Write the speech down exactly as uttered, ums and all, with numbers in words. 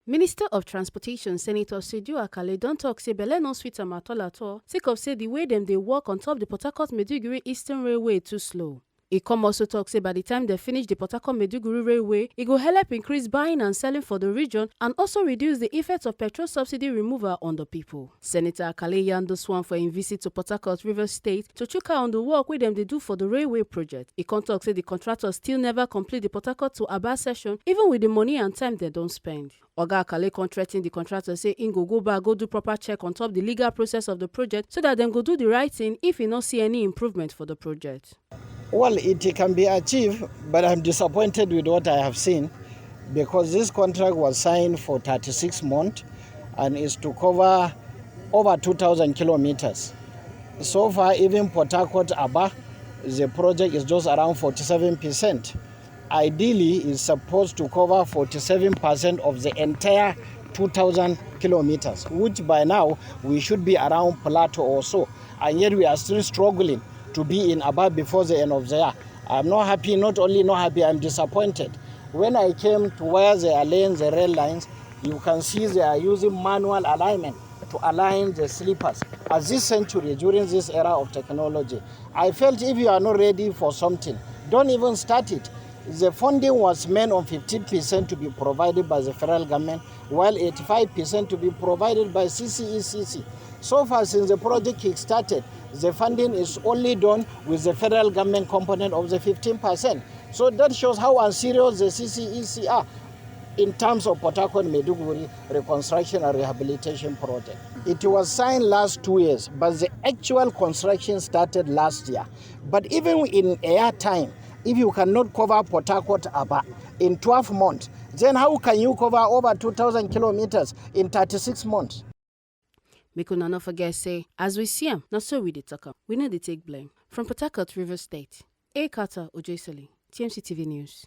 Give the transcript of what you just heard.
Minister of Transportation, Senator Sedu Akale, don talk say belle no sweet am at all at all, sake of say the way dem dey work on top the Port Harcourt Maiduguri Eastern Railway too slow. E come also talk say by the time dem finish the Port Harcourt Maiduguri Railway, e go help increase buying and selling for the region and also reduce the effect of petrol subsidy removal on the people. Senator Akale yarn this one for im visit to Port Harcourt, Rivers State, to chook eye on the work wey dem dey do for the railway project. E come talk say the contractors still never complete the Port Harcourt to Aba section, even with the money and time dem don spend. Oga Akale come threaten the contractor say im go go back go do proper check on top the legal process of the project so that dem go do the right thing if e no see any improvement for the project. Well, it can be achieved, but I'm disappointed with what I have seen because this contract was signed for thirty-six months and is to cover over two thousand kilometers. So far, even Port Harcourt Aba, the project is just around forty-seven percent. Ideally, it's supposed to cover forty-seven percent of the entire two thousand kilometers, which by now we should be around Plateau or so. And yet we are still struggling to be in Aba before the end of the year. I'm not happy, not only not happy, I'm disappointed. When I came to where they are laying the rail lines, you can see they are using manual alignment to align the sleepers. At this century, during this era of technology, I felt if you are not ready for something, don't even start it. The funding was meant on fifteen percent to be provided by the federal government, while eighty-five percent to be provided by C C E C C. So far, since the project kick-started, the funding is only done with the federal government component of the fifteen percent. So that shows how unserious the C C E C are in terms of Port Harcourt Maiduguri reconstruction and rehabilitation project. It was signed last two years, but the actual construction started last year. But even in a year time, if you cannot cover Port Harcourt Aba in twelve months, then how can you cover over two thousand kilometers in thirty-six months? Make una no forget say, as we see am, na so we dey talk am. We no dey take blame. From Port Harcourt, Rivers State, A Carter Ojesoli, T M C T V News.